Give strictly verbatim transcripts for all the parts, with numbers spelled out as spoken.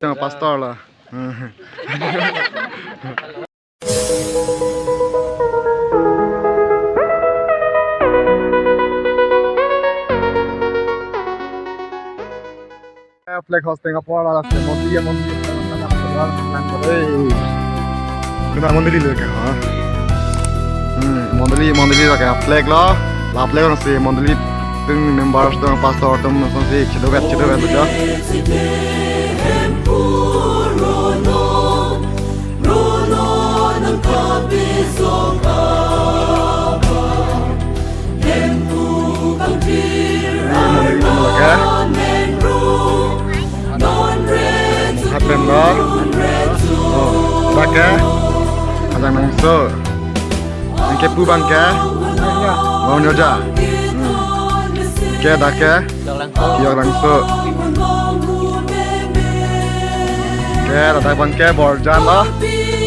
Tang pastor lo. Flag hosting apor la se mondoli, mondoli. Hey. Kena mondoli lo ke, ha? Hmm, mondoli, mondoli lo ke flag lo. La flag lo si mondoli atum members atum pastor atum si chedovet, chedovet lo jo. Mondoli atum lo ke. Hat pen lo. Oh, dak ke. Ajang nangso. Anke pu abang ke. Bang Nyoja. Hmm. Ke dak ke. Kiyok Langso. Ke ladak abang ke Borjan lo.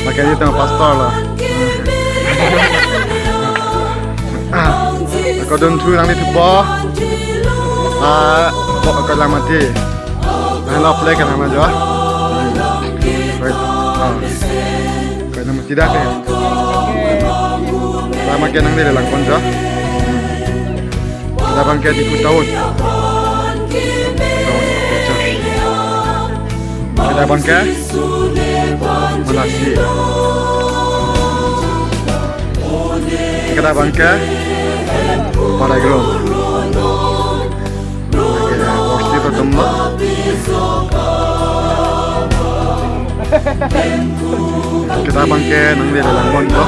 Dak ke nelitum pastor lo. Ako dun thu nanglitum thupo. Ah, bo ko lang mati. Nang lo play ke nang jo. Right. Ah. Ko lang mati dak ke. Lama ke nanglelang pon jo. Kita abang ke di Kutahun. Kutahun, Kutahun. Kita abang ke Malasi. Kita abang ke Paraigrum. Oke, porsi pertama. Kita abang ke nanglelang pon jo.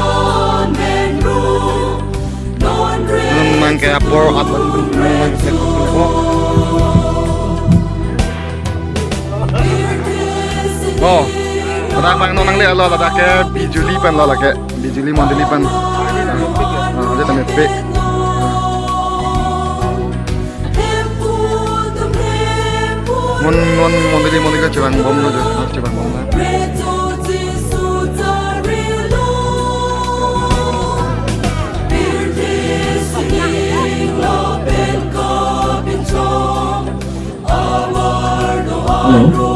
Nang ke apor at. Oh, ladak abang non nangle lo, ladak ke Bijuli pen lo lake. Bijuli mondoli pen. Ah, ah, dia tame pe. Mon, mon, mondoli, mondoli ke chevang bom lo jo, ah, chevang bom lo. Hello.